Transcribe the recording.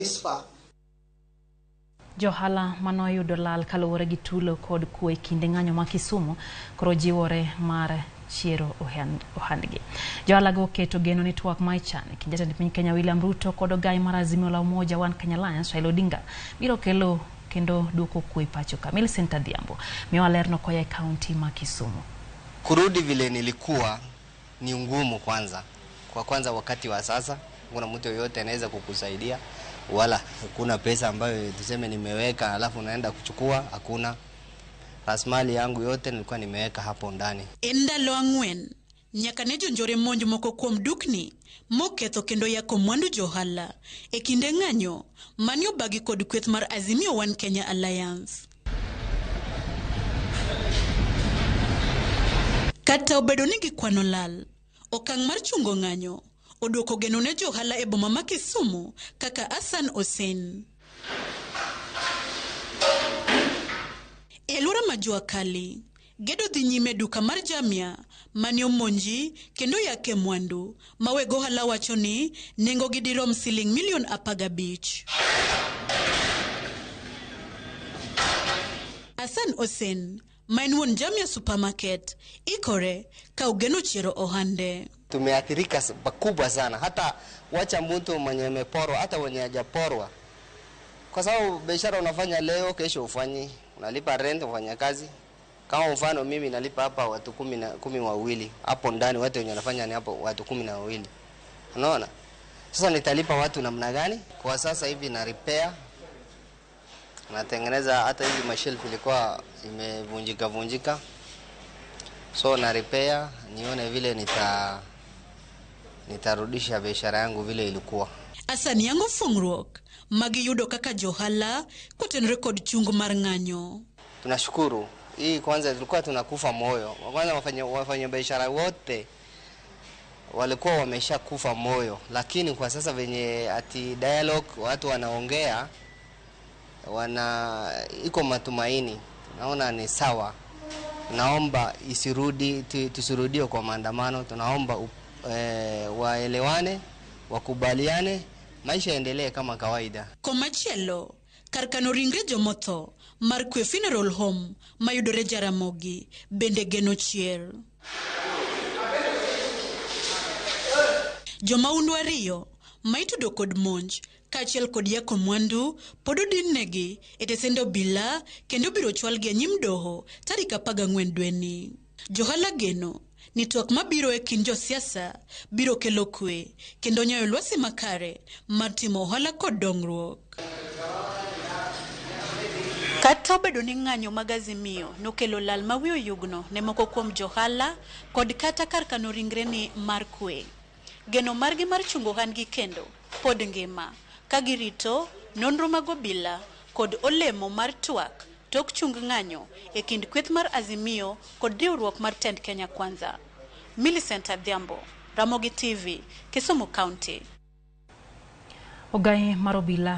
This far. Johala manoyudo lal kaluwore gi tulo kod kuo e kinde ng'anyo ma Kisumu koro jiwore mar chiero ohandgi. Johala go oketo geno ni twak ma ichan e kind jatend piny Kenya William Ruto kod ogai mar Azimio la Umoja One Kenya Alliance Raila Odinga biro kelo kendo duoko kwe pacho ka. Millicent Adhiambo miyowa lerno koya e kaunti ma Kisumu. Kurudi vile nilikuwa ni ngumu kwanza. Kwa kwanza wakati wa sasa kuna mtu yoyote anaweza kukusaidia, wala hakuna pesa ambayo tuseme nimeweka alafu naenda kuchukua, hakuna. Rasilimali yangu yote nilikuwa nimeweka hapo ndani. En ndalo 4 nyaka ne jonjore monj moko kuom dukni moketho kendo yako mwandu johala e kinde ng'anyo mane obagi kod kweth mar Azimio One Kenya Alliance. Kata obedo ni gikwano lal, okang' mar chungo ng'anyo oduoko geno ne johala e boma ma Kisumu kaka Hassan Hussein. E alwora ma Jua Kali, gedo dhi nyime duka mar Jamia mane omonji kendo yake mwandu ma weg ohala wacho ni nengogi dirom siling milion 15. Hassan Hussein ma en wuon Jamia Supermarket ikore ka ogeno chiero ohande. Tumeathirika pakubwa sana, hata wacha mtu mwenye ameporwa, hata mwenye hajaporwa, kwa sababu biashara unafanya leo, kesho ufanyi, unalipa rent, ufanya kazi. Kama mfano mimi nalipa hapa watu 12 hapo ndani, watu wenye wanafanya ni hapo watu 12. Unaona? Sasa nitalipa watu namna gani? Kwa sasa hivi na repair, natengeneza, hata hizi mashelf ilikuwa imevunjika vunjika, so na repair nione vile nitarudisha biashara yangu vile ilikuwa. Hassan yango fungruok magiyudo kaka johala kotenore kod chung mar ng'anyo. Tunashukuru. Hii kwanza tulikuwa tunakufa moyo. Kwanza wafanya biashara wote walikuwa wameshakufa moyo, lakini kwa sasa venye ati dialogue watu wanaongea, iko matumaini. Naona ni sawa. Tunaomba tusirudie kwa maandamano. Tunaomba waelewane, wakubaliane, maisha yaendelee kama kawaida. Komachielo, kar kano ringre jomotho mar Kwe Funeral Home mayudore Jaramogi bende geno chier. Jomaundu 2 maitudo kod monj kaachiel kod yako mwandu pod odinnegi e tesend obila kendo biro chwalgi e nyim doho tarik 14 dweni. Johala geno ni twak mabiro e kind josiasa biro kelo kwe kendo nyayo lwasi makare mar timo ohala kod dongruok. Kata obedo ni ng'anyo mag Azimio nokelo lal ma wiye oyugno ne moko kuom johala kod kata kar kano ringre ni mar kwe, geno margi mar chungo ohandgi kendo pod ngima ka girito nonro mag obila kod olemo mar twak tok chung ng'anyo e kind kweth mar Azimio kod riwruok mar Tend Kenya Kwanza. Millicent Adhiambo, Ramogi TV, Kisumu County. Ogai mar obila